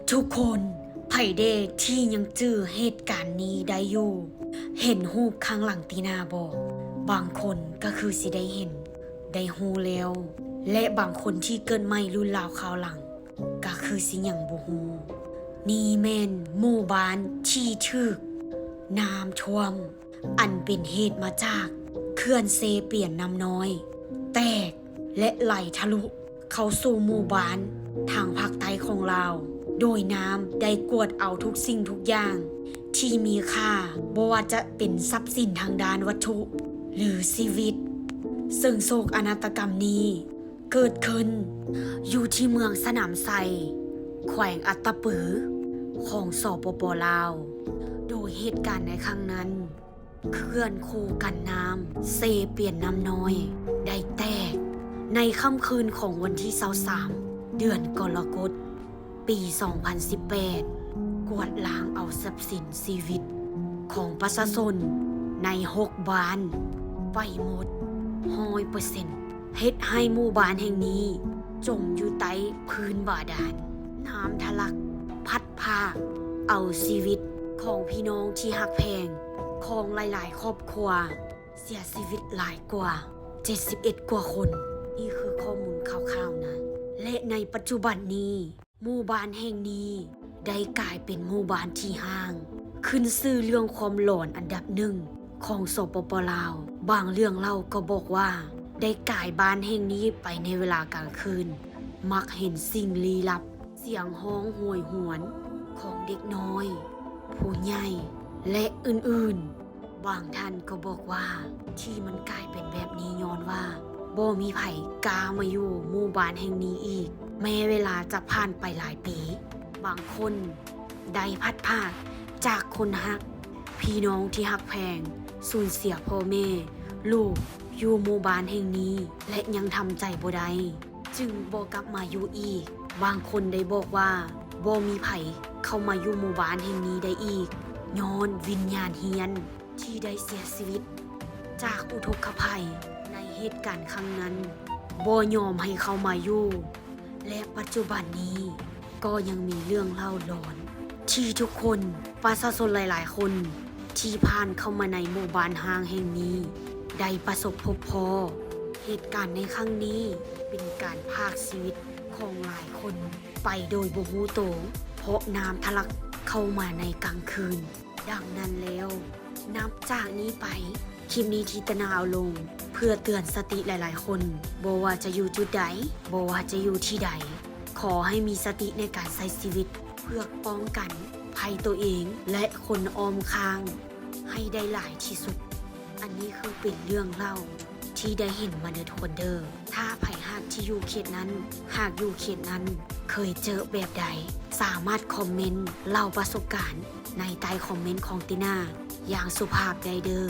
ທຸກຄົນ ໃຜແດ່ທີ່ຍັງຈື່ເຫດການນີ້ໄດ້ຢູ່? ເຫັນຮູບຂ້າງຫຼັງຕີນາບໍ່? ບາງຄົນກໍຄືຊິໄດ້ເຫັນ, ໄດ້ຮູ້ແລ້ວ ແລະ ບາງຄົນທີ່ເກີດໃໝ່ລຸ້ນລາວຄາວຫຼັງ ກໍຄືຊິຍັງບໍ່ຮູ້. ນີ້ແມ່ນໝູ່ບ້ານທີ່ຖືກນ້ຳຖ້ວມ ອັນເປັນເຫດມາຈາກເຂື່ອນເຊປຽນນ້ຳນ້ອຍແຕກ ແລະ ໄຫຼທະລຸເຂົ້າສູ່ໝູ່ບ້ານທາງພາກໃຕ້ຂອງລາວ, ໂດຍນ້ຳໄດ້ກວາດເອົາທຸກສິ່ງທຸກຢ່າງທີ່ມີຄ່າ, ບໍ່ວ່າຈະເປັນຊັບສິນທາງດ້ານວັດຖຸ ຫຼື ຊີວິດ. ເຊິ່ງໂສກອະນາດຕະກຳນີ້ ເກີດຂຶ້ນຢູ່ທີ່ເມືອງສະໜາມໄຊ, ແຂວງອັດຕະປື ຂອງ ສປປ ລາວ, ໂດຍເຫດການໃນຄັ້ງນັ້ນ ເຂື່ອນຄູກັນນ້ຳເຊປຽນນ້ຳນ້ອຍໄດ້ແຕກ ໃນຄ່ຳຄືນຂອງວັນທີຊາວສາມ ເດືອນກໍລະກົດ ປີສອງພັນສິບແປດ ກວາດລ້າງເອົາຊັບສິນຊີວິດຂອງປະຊາຊົນໃນຫົກບ້ານໄປໝົດຮ້ອຍເປີເຊັນ, ເຮັດໃຫ້ໝູ່ບ້ານແຫ່ງນີ້ຈົມຢູ່ໃຕ້ພື້ນບາດານ. ນ້ຳທະລັກພັດພາເອົາຊີວິດຂອງພີ່ນ້ອງທີ່ຮັກແພງຂອງຫຼາຍໆຄອບຄົວ ເສຍຊີວິດຫຼາຍກວ່າເຈັດສິບເອັດກວ່າຄົນ. ນີ້ຄືຂໍ້ມູນຄ່າວໆນະ. ແລະ ໃນປັດຈຸບັນນີ້ ໝູ່ບ້ານແຫ່ງນີ້ໄດ້ກາຍເປັນໝູ່ບ້ານທີ່ຮ້າງ, ຂຶ້ນຊື່ເລື່ອງຄວາມຫຼອນອັນດັບໜຶ່ງຂອງ ສປປ ລາວ. ບາງເລື່ອງເລົ່າກໍບອກວ່າ ໄດ້ກາຍບ້ານແຫ່ງນີ້ໄປໃນເວລາກາງຄືນ, ມັກເຫັນສິ່ງລີ້ລັບ, ສຽງຮ້ອງໂຫຍຫວນຂອງເດັກນ້ອຍ, ຜູ້ໃຫຍ່ ແລະ ອື່ນໆ. ບາງທ່ານກໍບອກວ່າ ທີ່ມັນກາຍເປັນແບບນີ້ຍ້ອນວ່າ ບໍ່ມີໃຜກ້າມາຢູ່ໝູ່ບ້ານແຫ່ງນີ້ອີກ, ແມ້ເວລາຈະຜ່ານໄປຫຼາຍປີ. ບາງຄົນໄດ້ພັດພາກຈາກຄົນຮັກ, ພີ່ນ້ອງທີ່ຮັກແພງ, ສູນເສຍພໍ່ແມ່, ລູກ, ຢູ່ໝູ່ບ້ານແຫ່ງນີ້ ແລະ ຍັງທຳໃຈບໍ່ໄດ້ ຈຶ່ງບໍ່ກັບມາຢູ່ອີກ. ບາງຄົນໄດ້ບອກວ່າ ບໍ່ມີໃຜເຂົ້າມາຢູ່ໝູ່ບ້ານແຫ່ງນີ້ໄດ້ອີກ ຍ້ອນວິນຍານເຮ້ຽນທີ່ໄດ້ເສຍຊີວິດຈາກອຸທົກຄະໄພໃນເຫດການຄັ້ງນັ້ນ ບໍ່ຍອມໃຫ້ເຂົ້າມາຢູ່ ແລະ ປັດຈຸບັນນີ້ກໍຍັງມີເລື່ອງເລົ່າຫຼອນ ທີ່ທຸກຄົນ, ປະຊາຊົນຫຼາຍໆຄົນທີ່ຜ່ານເຂົ້າມາໃນໝູ່ບ້ານຮ້າງແຫ່ງນີ້ ໄດ້ປະສົບພົບພໍ້. ເຫດການໃນຄັ້ງນີ້ເປັນການພາກຊີວິດຂອງຫຼາຍຄົນໄປໂດຍບໍ່ຮູ້ໂຕ ເພາະນ້ຳທະລັກເຂົ້າມາໃນກາງຄືນ. ດັ່ງນັ້ນແລ້ວ, ນັບຈາກນີ້ໄປ, ຄລິບນີ້ທີ່ຕະນາເອົາລົງ ເພື່ອເຕືອນສະຕິຫຼາຍໆຄົນ, ບໍ່ວ່າຈະຢູ່ຈຸດໃດ, ບໍ່ວ່າຈະຢູ່ທີ່ໃດ, ຂໍໃຫ້ມີສະຕິໃນການໃຊ້ຊີວິດ ເພື່ອປ້ອງກັນໄພໂຕເອງ ແລະ ຄົນອ້ອມຂ້າງໃຫ້ໄດ້ຫຼາຍທີ່ສຸດ. ອັນນີ້ຄືເປັນເລື່ອງເລົ່າທີ່ໄດ້ເຫັນມາເດີທຸກຄົນເດີ. ຖ້າໃຜຫາກທີ່ຢູ່ເຂດນັ້ນ, ຫາກຢູ່ເຂດນັ້ນ, ເຄີຍເຈີແບບໃດ, ສາມາດຄອມເມັນເລົ່າປະສົບການໃນໃຕ້ຄອມເມັນຂອງຕິນາຢ່າງສຸພາບໄດ້ເດີ.